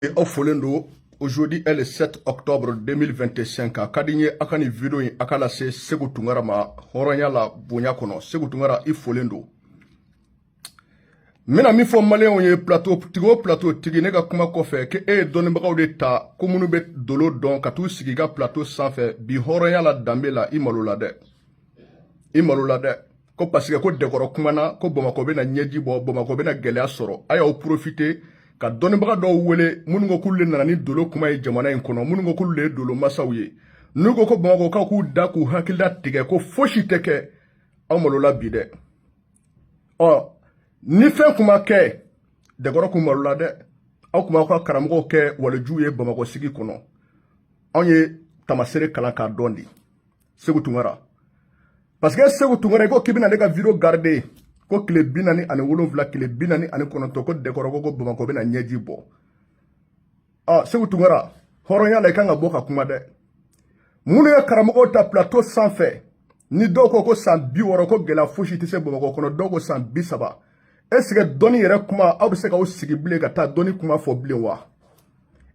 Aw folen don. Aujourd'hui est le 7 octobre 2025. A ka di n ye a ka nin video in a ka lase Segu Tunkara ma hɔrɔnya la, bonya kɔnɔ. Segu Tunkara, i folen don. N bɛna min fɔ maliyɛnw ye, plateau tigi o plateau tigi, ne ka kuma kɔfɛ ke e ye dɔnnibagaw de ta ko minnu bɛ dolo dɔn ka t'u sigi i ka plateau sanfɛ bi, hɔrɔnya la, danbe la, i malo la dɛ, i malo la dɛ. Ko parce que ko dɛkɔrɔ kumana ko Bamakɔ bɛna ɲɛji bɔ, Bamakɔ bɛna gɛlɛya sɔrɔ, a y'aw profiter ka dɔnnibaga dɔw wele minnu ko k'olu de nana ni dolo kuma ye jamana in kɔnɔ, minnu ko k'olu de ye dolo masaw ye. N'u ko ko Bamakɔkaw k'u da k'u hakilila tigɛ ko fosi tɛ kɛ, aw malola bi dɛ. Ɔ ni fɛn kun ma kɛ, dɛkɔrɔ kun malola dɛ. Aw kun b'aw ka karamɔgɔw kɛ waliju ye Bamakɔ sigi kɔnɔ. Anw ye tamasere kalan k'a dɔn de, Segu Tunkara, parce que Segu Tunkara, i ko k'i bɛna ne ka video garder ko tile 47, tile 49, ko dɛkɔrɔ ko Bamakɔ bɛna ɲɛji bɔ. Ɔ Segu Tunkara, hɔrɔnya la, i kan ka bɔ ka kuma dɛ. Minnu ye karamɔgɔw ta plateau sanfɛ, ni dɔw ko ko san 60 ko gɛlɛya fosi tɛ se Bamakɔ kɔnɔ, dɔw ko san 30, est ce que dɔnni yɛrɛ kuma, aw bɛ se k'aw sigi bilen ka taa dɔnni kuma fɔ bilen wa?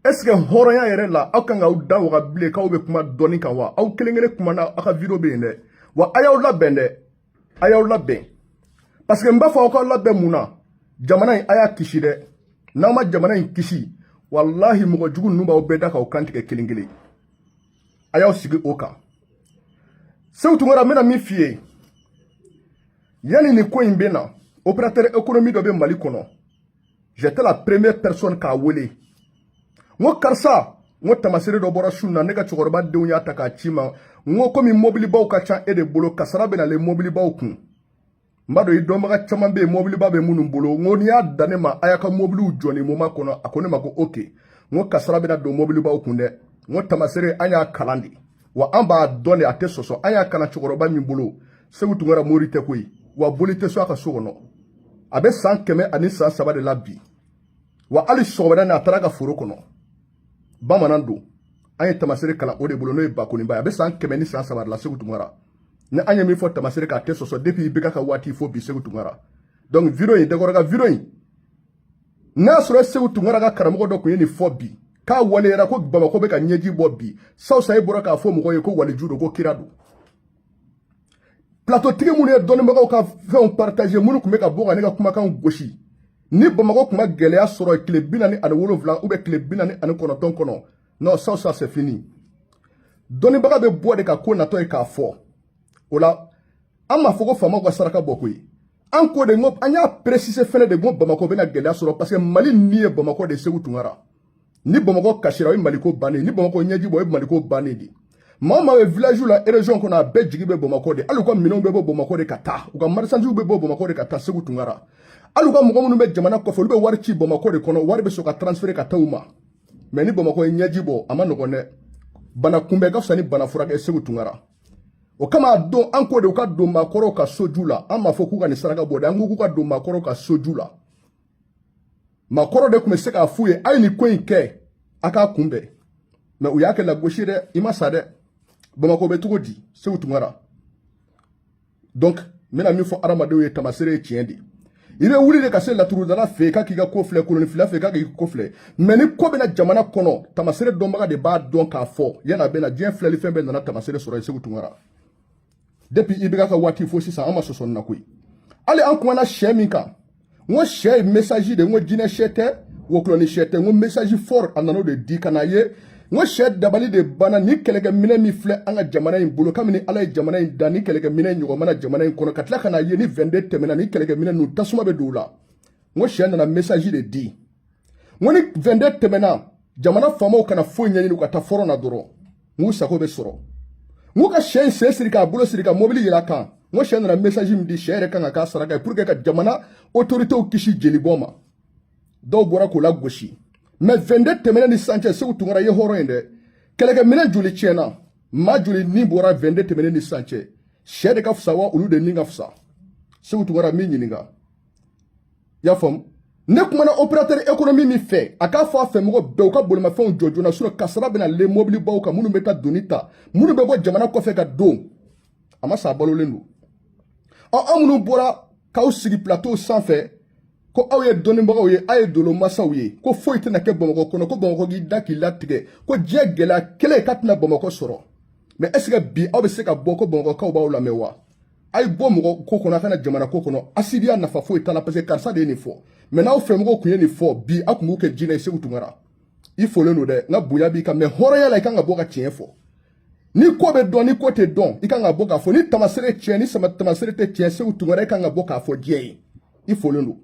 Est ce que hɔrɔnya yɛrɛ la, aw kan k'aw da waga bilen k'aw bɛ kuma dɔnni kan wa? Aw kelen kelen kumana, aw ka video bɛ yen dɛ. Wa a y'aw labɛn dɛ, a y'aw labɛn, parce que n b'a fɔ aw k'aw labɛn mun na? Jamana in, a y'a kisi dɛ. N'aw ma jamana in kisi, walahi, mɔgɔ jugu ninnu b'aw bɛɛ da k'aw kantigɛ kelen kelen. A y'aw sigi o kan. Segu Tunkara, n bɛna min f'i ye, yanni nin ko in bɛ na, opérateur économique dɔ bɛ Mali kɔnɔ, j'étais la première personne k'a wele. N ko karisa, n ko tamasere dɔ bɔra su na, ne ka cɛkɔrɔba denw y'a ta k'a ci ma. N ko komi mobilibaw ka ca e de bolo, kasara bɛ nalen mobilibaw kun. N b'a dɔn i dɔnbaga caman bɛ yen, mobiliba bɛ minnu bolo. N ko n'i y'a dan ne ma, a y'a ka mobiliw jɔ nin moment kɔnɔ. A ko ne ma ko ok. N ko kasara bɛna don mobilibaw kun dɛ. N ko tamasere, an y'a kalan de wa, an b'a dɔn de, a tɛ sɔsɔ. An y'a kalan cɛkɔrɔba min bolo, Segu Tunkara, mori tɛ koyi, wa boli tɛ so a ka so kɔnɔ. A bɛ san 103 de la bi. Wa hali sɔgɔmada in na, a taara ka foro kɔnɔ. Bamanan don, an ye tamasere kalan o de bolo, n'o ye Bakoniba ye. A bɛ san 103 de la, Segu Tunkara. Ni an ye min fɔ tamasere k'a tɛ sɔsɔ depuis IBK ka waati fo bi, Segu Tunkara. Donc video in, dɛkɔrɔ ka video in, n'a y'a sɔrɔ Segu Tunkara ka karamɔgɔ dɔ tun ye nin fɔ bi k'a waleyara ko Bamakɔ bɛ ka ɲɛji bɔ bi, sa e bɔra k'a fɔ mɔgɔw ye ko waliju don, ko kira don. Plateau tigi minnu ye dɔnnibagaw ka fɛnw partager, minnu tun bɛ ka bɔ ka ne ka kumakan gosi, ni Bamakɔ tun ma gɛlɛya sɔrɔ tile 47 ou bien tile 49 kɔnɔ, non, ça ça c'est fini. Dɔnnibaga bɛ bɔ de ka ko natɔ ye k'a fɔ. O la, an m'a fɔ ko faamaw ka saraka bɔ koyi. An ko de, n ko an y'a préciser fɛnɛ de, ko Bamakɔ bɛna gɛlɛya sɔrɔ, parce que Mali ni ye Bamakɔ de, Segu Tunkara. Ni Bamakɔ kasira, o ye Maliko bannen. Ni Bamakɔ ɲɛji bɔ, o ye Maliko bannen de. Maa o maa bɛ village la, région kɔnɔ, a bɛɛ jigi bɛ Bamakɔ de. Hali u ka minɛnw bɛ bɔ Bamakɔ de ka taa, u ka marchandises bɛ bɔ Bamakɔ de ka taa, Segu Tunkara. Hali u ka mɔgɔ minnu bɛ jamana kɔfɛ, olu bɛ wari ci Bamakɔ de kɔnɔ, wari bɛ sɔrɔ ka transférer ka taa u ma. Mais ni Bamakɔ ye ɲɛji bɔ, a ma nɔgɔn dɛ. Bana kunbɛn ka fisa ni bana furakɛ, Segu Tunkara. O kama a don, an ko de u ka don maakɔrɔw ka soju la. An m'a fɔ k'u ka nin saraka bɔ dɛ, an ko k'u ka don maakɔrɔw ka soju la. Maakɔrɔ de tun bɛ se k'a f'u ye a ye nin ko in kɛ, a k'a kunbɛn. Mais u y'a kɛ lagosi dɛ. I ma sa dɛ. Bamakɔ bɛ cogo di, Segu Tunkara? Donc n bɛna min fɔ adamadenw ye, tamasere ye tiɲɛ de. I bɛ wuli de ka se laturudala fɛ yen k'a k'i ka ko filɛ, kolonifila fɛ yen k'a k'i ka ko filɛ. Mais ni ko bɛna jamana kɔnɔ, tamasere dɔnbaga de b'a dɔn k'a fɔ yanni a bɛ na. Diɲɛ filɛli fɛn bɛɛ nana tamasere sɔrɔ yen, Segu Tunkara. Depuis IBK ka waati fo sisan, an ma sɔsɔ nin na koyi. Hali an kumana sɛ min kan, n ko sɛ ye message de. N ko jinɛ sɛ tɛ, wokulɔni sɛ tɛ, n ko message fort a nana o de di ka na ye. N ko sɛ dabali de banna. Ni kɛlɛkɛminɛ min filɛ an ka jamana in bolo, kabini Ala ye jamana in da, ni kɛlɛkɛminɛ ɲɔgɔn mana jamana in kɔnɔ, ka tila ka na ye ni 22 tɛmɛna, ni kɛlɛkɛminɛ ninnu tasuma bɛ don u la. N ko sɛ nana message de di. N ko ni 22 tɛmɛna, jamana faamaw kana foyi ɲɛɲini, u ka taa fɔlɔ na dɔrɔn, n k'u sago bɛ sɔrɔ. N ko ka sɛ in sen siri k'a bolo siri ka mobili yɛlɛ a kan. N ko sɛ nana message min di, sɛ yɛrɛ kan ka k'a saraka ye pour que ka jamana autorités kisi jelibɔn ma. Dɔw bɔra k'o la gosi. Mais 22 tɛmɛnen ni sisan cɛ, Segu Tunkara, ye hɔrɔn ye dɛ. Kɛlɛkɛminɛ joli tiɲɛna? Maa joli ni bɔra 22 tɛmɛnen ni sisan cɛ? Sɛ de ka fisa wa, olu de ni ka fisa? Segu Tunkara, min ɲininka, i y'a faamu? Ne kumana opérateur économie min fɛ, a k'a fɔ a fɛ mɔgɔ bɛɛ u ka bolimafɛnw jɔ joona, sinon kasara bɛna le mobilibaw kan, minnu bɛ taa doni ta, minnu bɛ bɔ jamana kɔfɛ ka don. A ma sa, a balolen don. Ɔ, an minnu bɔra k'aw sigi plateau sanfɛ. Ko aw ye dɔnnibagaw ye, aw ye dolo masaw ye, ko foyi tɛna kɛ Bamakɔ kɔnɔ, ko Bamakɔ k'i da k'i latigɛ, ko diɲɛ gɛlɛya kelen k'a tɛna Bamakɔ sɔrɔ. Mais est ce que bi aw bɛ se ka bɔ ko Bamakɔkaw b'aw lamɛn wa? A ye bɔ mɔgɔ ko kɔnɔ, a kana jamana ko kɔnɔ. Asidiya nafa foyi t'a la, parce que karisa de ye nin fɔ. Mais n'aw fɛmɔgɔw tun ye nin fɔ bi, aw tun b'u kɛ jinɛ ye. Segu Tunkara, i folen don dɛ, n ka bonya b'i kan, mais hɔrɔnya la, i kan ka bɔ ka tiɲɛ fɔ. Ni ko bɛ dɔn, ni ko tɛ dɔn, i kan ka bɔ k'a fɔ. Ni tamasere tiɲɛ, ni tamasere tɛ tiɲɛ, Segu Tunkara, i kan ka bɔ k'a fɔ diɲɛ ye. I folen don.